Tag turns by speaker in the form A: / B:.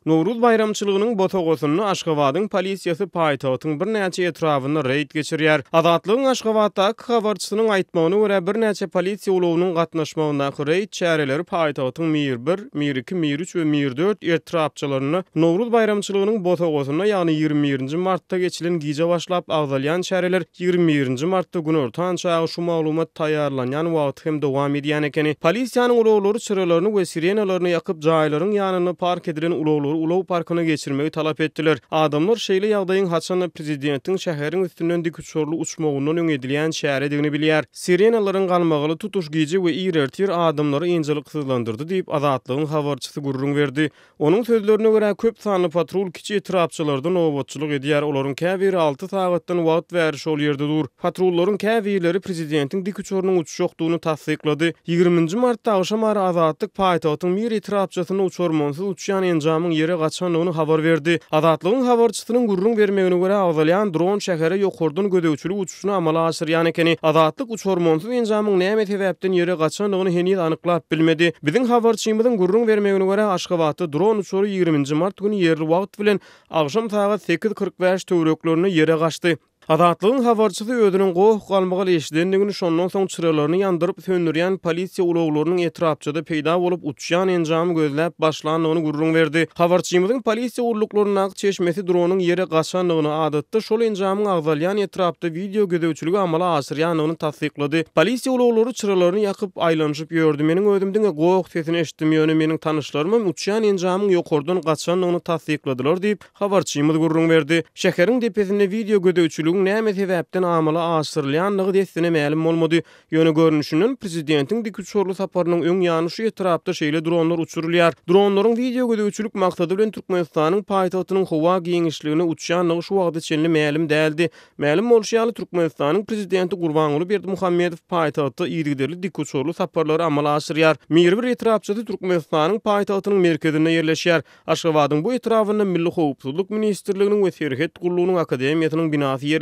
A: Nowruz baýramçylygynyň bosagasynda Aşgabadyň polisiýasy paýtagtyň birnäçe etrabynda reýd geçirýär. Azatlygyň Aşgabatdaky habarçysynyň aýtmagyna görä, birnäçe polisiýa ulagynyň gatnaşmagyndaky reýd çäreleri paýtagtyň Mir bir, Mir iki, Mir üç we Mir dört etrapçalarynda Nowruz baýramçylygynyň bosagasynda, ýagny 21-nji martda geçilen gije başlap agzalýan çäreler 21-nji martda günortan çagy şu maglumat taýýarlanýan wagty hem dowam edýän ekeni. Polisiýanyň ulaglary çyralaryny we sirenalaryny ýakyp, jaýlaryň ýanynda park edilen ulaglary ulag parkyna geçirmegi talap etdiler. Adamlar şeýle ýagdaýyň haçan-da prezidentiň şäheriň üstünden dikuçarly uçmagyndan öň edilýän çäredigini bilýär. Sirenalaryň galmagaly tutuş gije we ir ertir adamlary ynjalyksyzlandyrdy diýip, Azatlygyň habarçysy gürrüň berdi. Onuň sözlerine görä, köp sanly patrul kiçi etrapçalarda nobatçylyk edýär, olaryň käbiri alty sagatdan wagt bäri şol ýerde dur. Patrullaryň käbirleri prezidentiň dikuçarynyň uçjakdygyny tassyklady. Ýigriminji martda agşam ara Azatlyk paýtagtyň Mir etrapçasynda uçarmansyz uçýan enjamyň ýere gaçandygyny habar berdi. Azatlygyň habarçysynyň gürrüň bermegine görä, agzalýan dron şähere ýokardan gözegçilik uçuşyny amala aşyrýan ekeni. Azatlyk uçarmansyz enjamyň näme sebäpden ýere gaçandygyny heniz anyklap bilmedi. Biziň habarçymyzyň gürrüň bermegine görä, Aşgabatda dron uçary ýigriminji mart güni ýerli wagt bilen agşam sagat 8:45 töwereklerinde ýere gaçdy. Azatlygyň habarçysy özüniň goh-galmagal eşidendigini, şondan soň çyralaryny ýandyryp söndürýän polisiýa ulaglarynyň etrapçada peýda bolup, uçýan enjamy gözläp başlandygyny gürrüň berdi. Habarçymyzyň polisiýa gulluklaryndaky çeşmesi dronyň ýere gaçandygyny, adatda şol enjamyň agzalýan etrapda wideo gözegçiligi amala aşyrýandygyny tassyklady. Polisiýa ulaglary çyralaryny ýakyp, aýlanyşyp ýördi. Meniň özüm diňe goh sesini eşitdim, ýöne meniň tanyşlarymam uçýan enjamyň ýokardan gaçandygyny tassykladylar diýip, habarçymyz gürrüň berdi. Şäheriň depesinde wideo gözegçiligiň näme sebäpden amala aşyrylýandygy dessine mälim bolmady. Ýöne görnüşinden, prezidentiň dikuçarly saparynyň öň ýany şu etrapda şeýle dronlar uçurylýar. Dronlaryň wideogözegçilik maksady bilen Türkmenistanyň paýtagtynyň howa giňişligine uçýandygy şu wagta çenli mälim däldi. Mälim bolşy ýaly, Türkmenistanyň prezidenti Gurbanguly Berdimuhamedow paýtagtda yzygiderli dikuçarly saparlary amala aşyrýar. Mirbir etrapçasy Türkmenistanyň paýtagtynyň merkezinde ýerleşýär. Aşgabadyň bu etrabynda Milli howpsuzlyk ministrliginiň we Serhet gullugynyň akademiýasynyň binasy ýerleşýär.